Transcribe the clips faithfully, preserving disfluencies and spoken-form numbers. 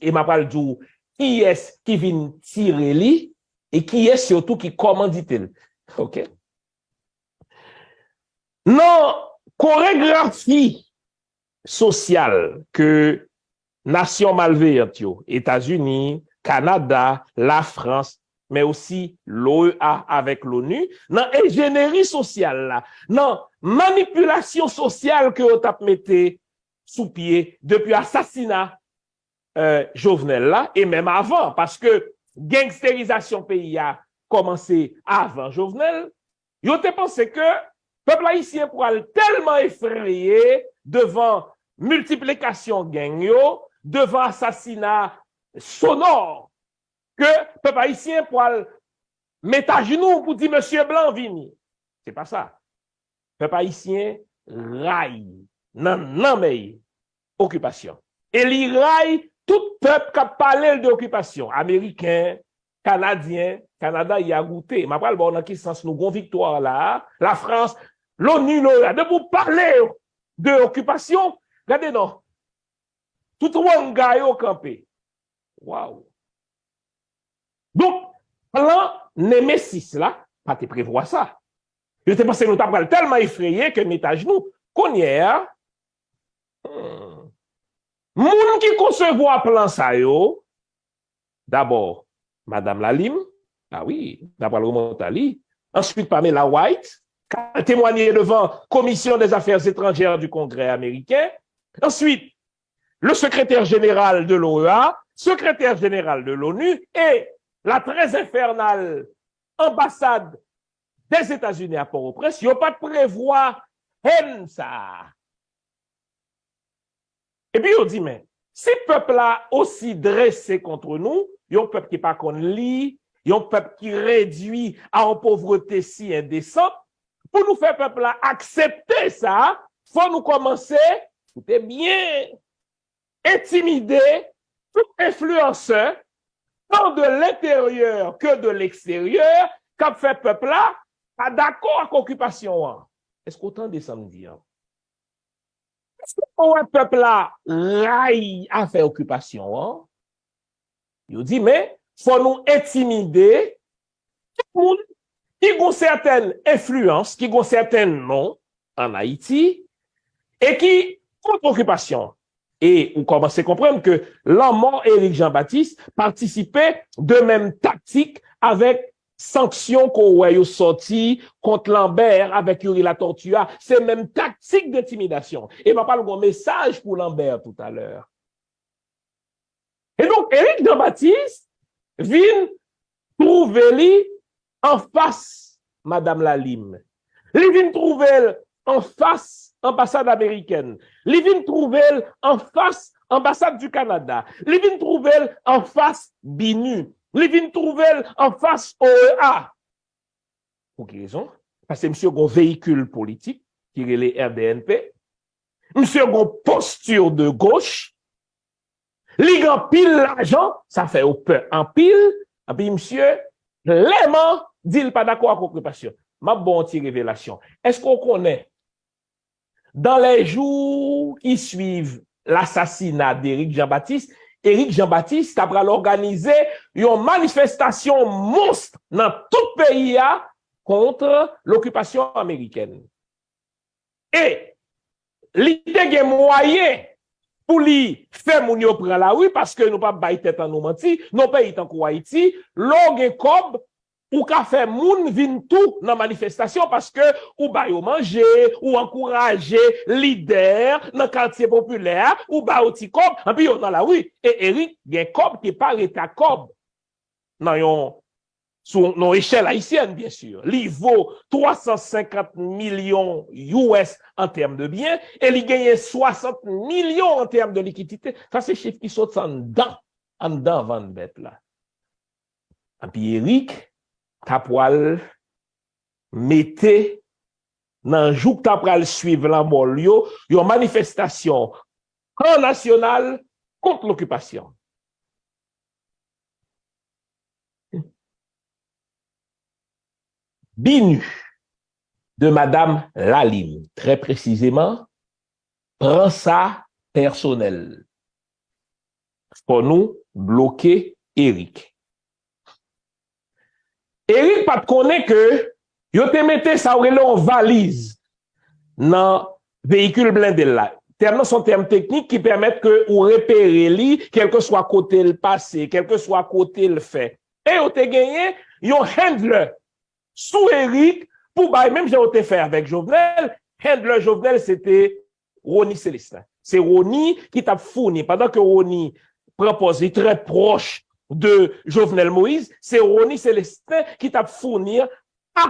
e m ap pral di w kiyès ki vin tire li, e kiyès yo tou ki kòmandite l. Oke? Nan koregrafi sosyal ke nasyon malveyant yo, Etazini, Kanada, Lafrans, men osi l'OEA avèk l'ONU, nan enjeneri sosyal la, nan manipilasyon sosyal ke yo t ap mete sou pye depi asasina eh, Jovenel la, e menm avan, paske gangsterizasyon peyi a kòmanse avan Jovenel, yo te panse ke pèp ayisyen pral tèlman efreye devan miltiplikasyon gang yo, devan asasina sonò, ke pèp ayisyen pral met ajnou pou di mesye blan vini. Se pa sa. Pèp ayisyen ray nan nanmèy okipasyon. E li ray tout pèp k ap pale l de okipasyon. Ameriken, Kanadyen, Kanada y a goute. M ap pral ba w nan ki sans nou gon viktwa la a. Lafrans, l'ONU, l'OEA. Depi w pale de okipasyon, gade non. Tout wanga yo kanpe. Waw. Donk, plan Nemesis la pa te prevwa sa. Yo te panse nou ta pral tèlman efreye ke met ajnou. Kounye a, hmm, moun ki konsevwa plan sa yo, dabò, Madanm Lalime, a wi, n a pral remonte a li. Answit, Pamela White, k al temwaye devan Commission des Affaires Étrangères du Congrès américain. Answit, le secrétaire général de l'OEA, secrétaire général de l'ONU et la très infernale ambassade des États-Unis à Port-au-Prince, yo pa t prevwa hèn sa a. Epi yo di, men, si pèp la osi drese kont nou, yon pèp ki pa konn li, yon pèp ki redui a yon povrete si endesan, pou nou fè pèp la aksepte sa, fò nou kòmanse, koute byen, entimide tout enfliyansè, tant de l'intérieur que de l'extérieur, k ap fè pèp la pa dakò ak okipasyon an. Èske w tande sa m di an? Èske w wè pèp la rayi afè okipasyon an? Yo di, men, fò nou entimide tout moun ki gon sètèn enfliyans, ki gon sèten non ann Ayiti, e ki kont okipasyon. E ou kòmanse konprann ke lanmò Eric Jean-Baptiste patisipe de menm taktik avèk sanksyon ke w wè yo sòti kont Lambert avèk Youri Latortue a. Se menm taktik dentimidasyon. E m ap al gon mesaj pou Lambert toutalè. E donk, Eric Jean-Baptiste vin twouve li anfas Madanm Lalime. Li vin twouve l anfas anbasad amerikèn. Li vin twouve l anfas anbasad di Kanada. Li vin twouve l anfas BINUH. Li vin twouve l anfas OEA. Pou ki rezon? Paske misye gon veyikil politik ki rele R D N P. Misye gon posture de gauche. Li gen anpil lajan, sa fè yo pè anpil. Epi misye klèman di l pa dakò ak okipasyon. M ap ba w yon ti revelasyon. Èske w konnen, dans les jours qui suivent l'assassinat d'Eric Jean-Baptiste, Eric Jean-Baptiste ta pral òganize yon manifestasyon mons nan tout peyi a kont lokipasyon amerikèn. E li te gen mwayen pou li fè moun yo pran lari, paske nou p ap bay tèt an nou manti, nan peyi tankou Ayiti, lè w gen kòb, ou ka fè moun vin tou nan manifestasyon, paske ou ba yo manje, ou ankouraje lidè nan katye popilè a, ou ba yo ti kòb, anpi yo nan lari. E Eric gen kòb ki pa rete ak kòb nan yon, sou yon echèl ayisyèn, byen si. Li vo twa san senkant milyon U S an tèm de byen, e li genyen swasant milyon an tèm de likidite. Sa se chif ki sot anndan, anndan vann bèt la. Epi Eric ta pral mete nan jou k ta pral swiv lanmò l yo, yon manifestasyon an nasyonal kont lokipasyon. BINUH de Madanm Lalime, trè presizeman, pran sa pèsonèl. fò nou bloke Eric. Eric pa t konnen ke yo te mete sa yo rele yon valiz nan veyikil blende l la. Tèm nan se yon tèm teknik ki pèmèt ke ou repere li, kèlkeswa kote l pase, kèlkeswa kote l fè. E yo te genyen yon handler sou Eric pou bay, menm jan yo te fè avèk Jovenel, handler Jovenel se te Rony Célestin. Se Rony ki t ap founi, pandan ke Rony pran pòz li trè pwòch de Jovenel Moïse, se Rony Célestin ki t ap founi a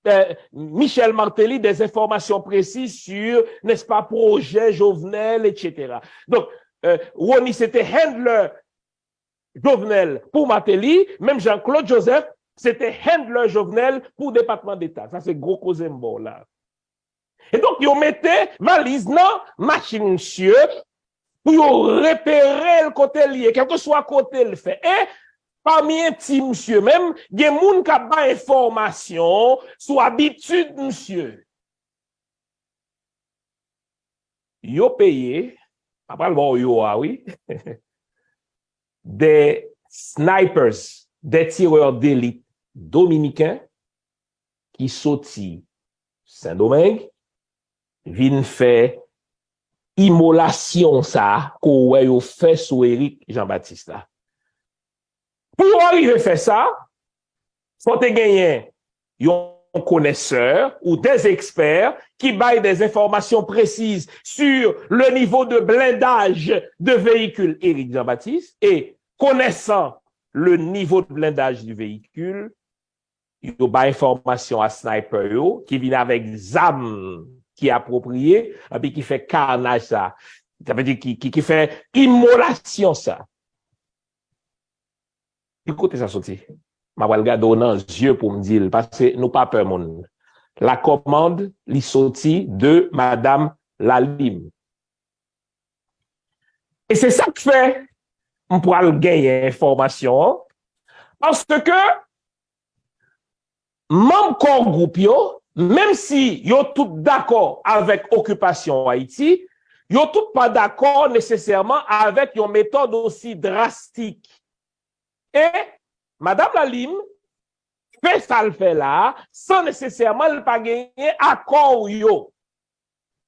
euh, Michel Martelly des informations précises sur, n'est-ce pas, projet Jovenel, et cetera. Donk, euh, Rony se te handler Jovenel pou Martelly, menm jan Claude Joseph se te handler Jovenel pou Depatman Deta. Sa se gwo koze m ba w la. E donk, yo mete valiz nan machin misye pou yo repere l kote l ye, kèlkeswa kote l fè. E pami entim misye menm, gen moun k ap bay enfòmasyon sou abitid misye. Yo peye, m ap pral ba w yo a, wi, des snipers, des tireurs d'élite dominicains ki soti Sendomeng vin fè imolasyon sa a ke w wè yo fè sou Eric Jean Baptiste la. Pou yo arive fè sa, fò te genyen yon konèsè ou des experts ki bay des informations précises sur le niveau de blindage de véhicule Eric Jean Baptiste et connaissant le niveau de blindage du véhicule, yo bay enfòmasyon a sniper yo ki vin avèk zam ki apwopriye, epi ki fè kanaj sa. Sa vle di ki, ki, ki fè imolasyon sa. Ki kote sa soti? M ap al gade w nan zye pou m di l, paske nou pa pè moun. La commande, li soti de Madam Lalime. E se sa k fè m pral genyen enfòmasyon an, paske manm Core Group yo, menm si yo tout dakò avèk okipasyon Ayiti, yo tout pa dakò nesesèman avèk yon metòd osi drastik. E Madam Lalime fè sa l fè la a, san nesesèman l pa genyen akò yo.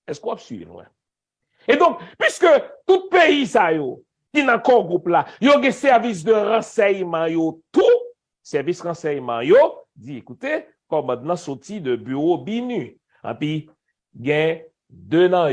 Èske w ap swiv mwen? E donk, piske tout peyi sa yo ki nan Core Group la, yo gen sèvis de ransèyman yo tou, sèvis ransèyman yo di, ekoute, kòmand nan soti de biwo BINUH. Anpi, gen de nan